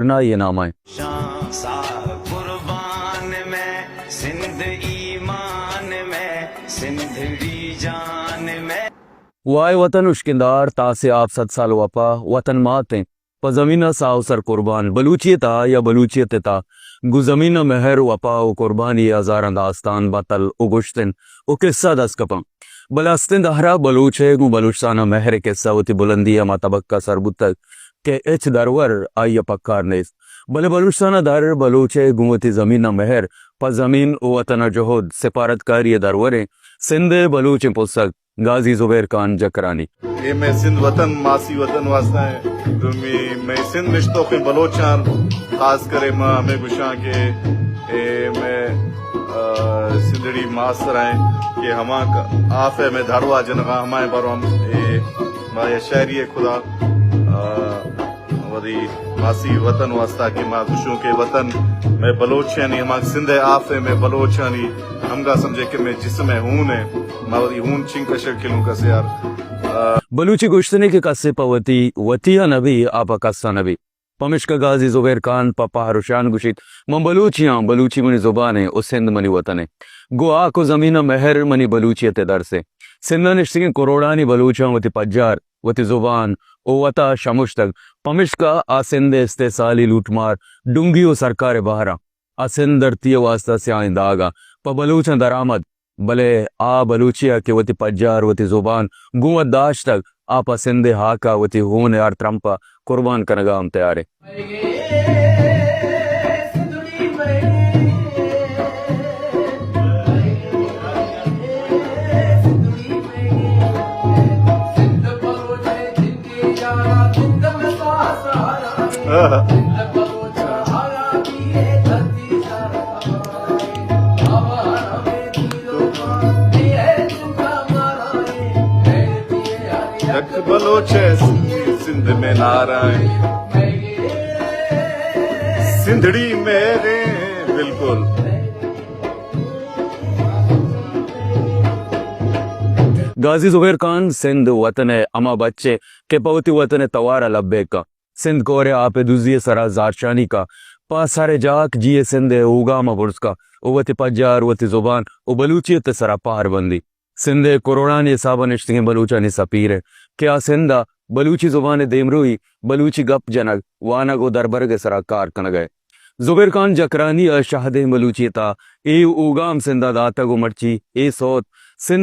رنائی ءِ نام ءَ۔ شاہ صاحب قربان میں، سندھ ایمان میں، سندھڑی جان میں۔ وائے وطن اشکندار، تاس ءِ آپ صد سال وپا، وطن مات ایں، پہ زمین ءَ ساہ ءُ سر قربان۔ بلوچی ءِ تہا یا بلوچیت ءِ تہا گوں زمین ءَ مہر، وپا ءُ قربانی ءِ ہزاراں داستان، بتل ءُ گوشت انت ءُ قصہ دست کپاں۔ بلے است انت ہرا بلوچ ءِ گوں بلوچستان ءَ مہر ءِ قصہ وتی بلندی ءِ ہما تبک ءَ سر بوتگ کہ ہچ درور آئی ءَ پکار نیست۔ بلے بلوچستان ءَ در بلوچ ءِ گوں وتی زمین ءَ مہر، پہ زمین ءُ وطن ءَ جہد، سپارتکاری ءِ دروریں سندھ ءِ بلوچیں پسگ غازی زبیر خان جکرانی۔ اے مئے سندھ وطن، ماسی وطن واسطہ ایں۔ دومی مئے سندھ نشتوکیں بلوچاں، خاص کر اے ما ہمے گوشاں کہ اے مئے، آ، سندھڑی ماس سرا ایں کہ ہما ک-، آف ءَ مئے دھڑوا جنغاں، ہمائیں بارو ہم اے ما یا شاعری ءِ خدا، آ، وتی ماسی وطن واسطہ کہ ما گوشوں کہ وطن مئے بلوچانی، ہما سندھ ءِ آف ءَ مئے بلوچانی، ہمگا سمجھے کہ مئے جسم ءِ ہون ءَ، ما وتی ہون چنکشگ کلوں کسے یار۔ آ، بلوچی گوشتنے کہ کسے پہ وتی، وتی ءَ نبی، آ پہ کس ءَ نبی۔ پمشکا غازی زبیر خان پہ پہر ءُ شان گوشیت، من بلوچی آں، بلوچی منی زبان ایں ءُ سندھ منی وطن ایں۔ گوں ہاک ءُ زمین ءَ مہر منی بلوچیت ءِ درس ایں۔ سندھ ءَ نشتگیں کروڑانی بلوچاں وتی پجار، وتی زبان ءُ وت ءَ شمشتگ، پمشکا آ سندھ ءِ استحصالی لوٹمار، ڈنگی ءُ سرکار ءِ بہراں آ سندھ دھرتی ءِ واسطہ سیاہیں داگاں پہ بلوچاں درآمد، بلے آ بلوچی ءَ کہ وتی پجار، وتی زبان گوں وت داشتگ، آ پہ سندھ ءِ ہاک ءَ وتی ہون ءِ ہر ترمپ ءَ قربان کنگ ءَ ہم تیار ایں۔ یک بلوچ ءِ سندھ میں نعرہ ایں۔ سندھڑی میرے، بالکل۔ غازی زبیر خان سندھ وطن ءِ ہما بچ ایں کہ پہ وتی وطن ءِ توار ءَ لبیک کنت۔ سندھ کور ءِ آپ ءِ دزی ءِ سرا زہرشانی کا، پہ سر ءِ جاک جی ءِ سندھ ءِ اوگام ءَ برز کا ءُ وتی پجار، وتی زبان ءُ بلوچیت ءِ سرا پہر بندی۔ سندھ ءِ کروڑانی حساب ءَ نشتگیں بلوچانی سپیر ایں کہ آ سندھ ءَ بلوچی زبان ءِ دیمروئی، بلوچی گپ جنگ، وانگ ءُ دربرگ ءِ سرا کار کنگ ءَ۔ زبیر خان جکرانی ءِ شہدیں بلوچیت ءَ اے اوگام سندھ ءَ داتگ ءُ مرچی اے سوت سندھ